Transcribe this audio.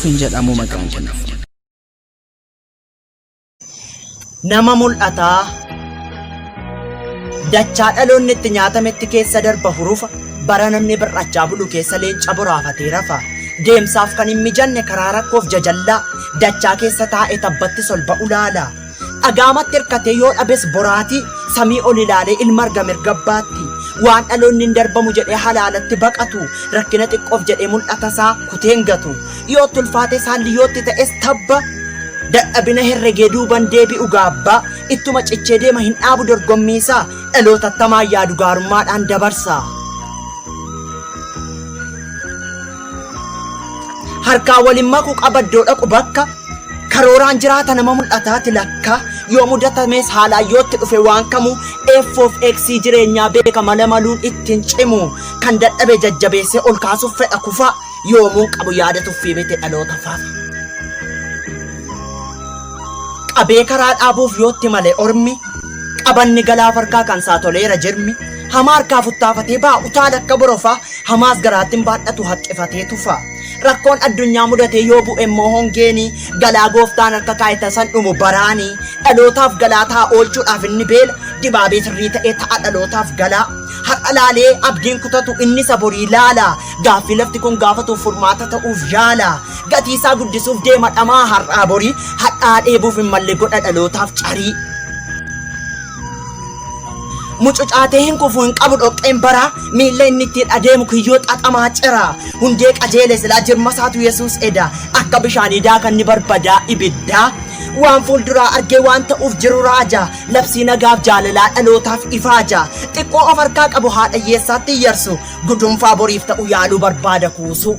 Ofiin jedhamu maqaan kennuuf. Nama mul'ataa. Dachaa dhaloonni itti nyaatametti keessa darba hurufa, bara namni bir'achaa bulu keessa leenca boraafatee rafa. Deemsaaf kan hin mijanne karaa rakkoof jajallaa, dachaa keessa taa'ee tabbattis ol ba'u laala. Dhagaamatti hirkatee yoo dhabes boraatii, samii ol ilaalee ilma arga mirga abbaatti. Waan dhaloonni hin darbamu jedhee halaalatti baqatu, rakkina xiqqoof jedhee mul'ata isaa kutee hin gatu. Yoo itti ulfaates haalli yoo itti ta'es tabba, dadhabina herregee duuban deebi'u gaabba, ittuma cichee deema hin dhaabu dorgommii isaa, dhalootatti hamaan yaadu gaarummaadhaan dabarsa. Harkaa waliin maku qaba iddoo dhaqu bakka, karooraan jiraata nama mul'ataati lakka, yoo mudatames haalaan yoo itti dhufe waan kamuu, F of X jireenyaa beeka mala maluun ittiin cimu, kan dadhabe jajjabeessee ol kaasuuf fedha kufaa. Yoomuun qabu yaada tuffii miti dhaloota fafa. Qabee karaa dhaabuuf yootti male ormi, qabanni galaaf harkaa kan saa toleera jirmi, hamaa harkaa futtaafatee ba'a utaala akka borofaa, hamaas garaatti hin baadhatu haqqifatee tufa. Rakkoon addunyaa mudatee yoo bu'e immoo hongeeni, galaa gooftaan harka kaa'e tasan dhumu baraani, dhalootaaf galaa ta'a oolchuudhaaf inni beela, dibaabee sirrii ta'ee ta'a dhalootaaf galaa. Har'a laalee abdiin kutatu inni isa borii laala. Gaaffii lafti kun gaafatuuf furmaata ta'uuf yaala. Gatii isaa guddisuuf deema dhamaa har'aa borii. Hadhaa dheebuuf hin malle godha dhalootaaf carii. Mucucaatee hin kufu hin qabu dhoqqeen baraa. Miilla inni ittiin adeemu kiyyoo xaxamaa cira. Hundee qajeele silaa jirma isaatu Yesuus eda. Akka bishaanii daakan ni barbadaa ibiddaa. Waan fuulduraa argee waan ta'uuf jiru raaja. Labsii nagaaf jaalalaa dhalootaaf ifaaja. Xiqqoo of harkaa qabu haadha hiyyeessaatti hin yarsu. Gudunfaa boriif ta'u yaaluu barbaada kuusuu.